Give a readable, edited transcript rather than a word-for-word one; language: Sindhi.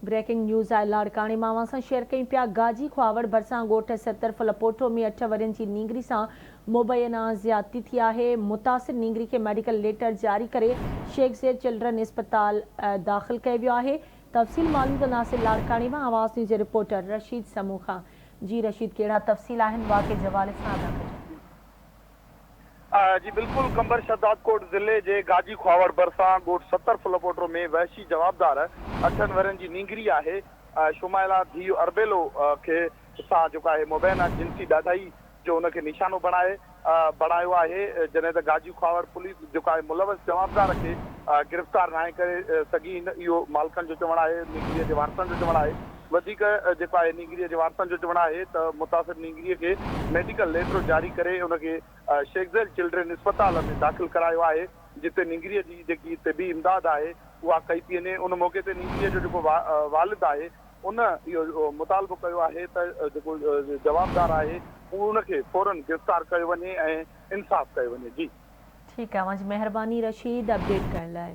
بريڪنگ نيوز آهي لاڙڪاڻي مان اوهان سان شيئر ڪيون پيا گاجي خواوڙ ڀرسان ڳوٺ ستر ڦلپوٽو ۾ اٺ ورهين جي نينگري سان مبينا زيادتي ٿي آهي متاثر نينگري کي ميڊيڪل ليٽر جاري ڪري شيخ زيد چلڊرن اسپتال داخل ڪيو ويو آهي تفصيل معلوم ڪنداسين لاڙڪاڻي مان آواز نيوز جي رپورٽر رشيد سمون کان جي رشيد ڪهڙا تفصيل آهن واقعي جي حوالي سان آگاهه ڪجو. جي بلڪل قمبر شھدادڪوٽ ضلعي جي گاجي خواوڙ ڀرسان ڳوٺ ستر ڦلپوٽو ۾ وحشي جوابدار اٺن ورهين جي نينگري آهي شمائلا ڌيء اربيلو کي سان جيڪو آهي مبينا جنسي ڏاڍائي جو ان کي نشانو بڻائي بڻايو آهي جڏهن ته گاجي خواوڙ پوليس جيڪو آهي ملوث جوابدار کي گرفتار ناهي ڪري سگهي اهو مالڪن جو چوڻ آهي نينگري جي وارثن جو چوڻ آهي وڌيڪ جيڪو آهي نينگريء جي وارثن جو چوڻ آهي ته متاثر نينگريء کي ميڊيڪل ليٽر جاري ڪري ان کي شيخ زيد چلڊرين اسپتال ۾ داخل ڪرايو آهي جتي نينگريء جي جيڪي طبي امداد آهي اها ڪئي پئي وڃي ان موقعي تي نينگريء جو جيڪو والد آهي ان اهو مطالبو ڪيو آهي ته جيڪو جوابدار آهي ان کي فورن گرفتار ڪيو وڃي ۽ انصاف ڪيو وڃي جي. ٺيڪ آهي اوهان جي مهرباني رشيد اپڊيٽ ڪرڻ لاء.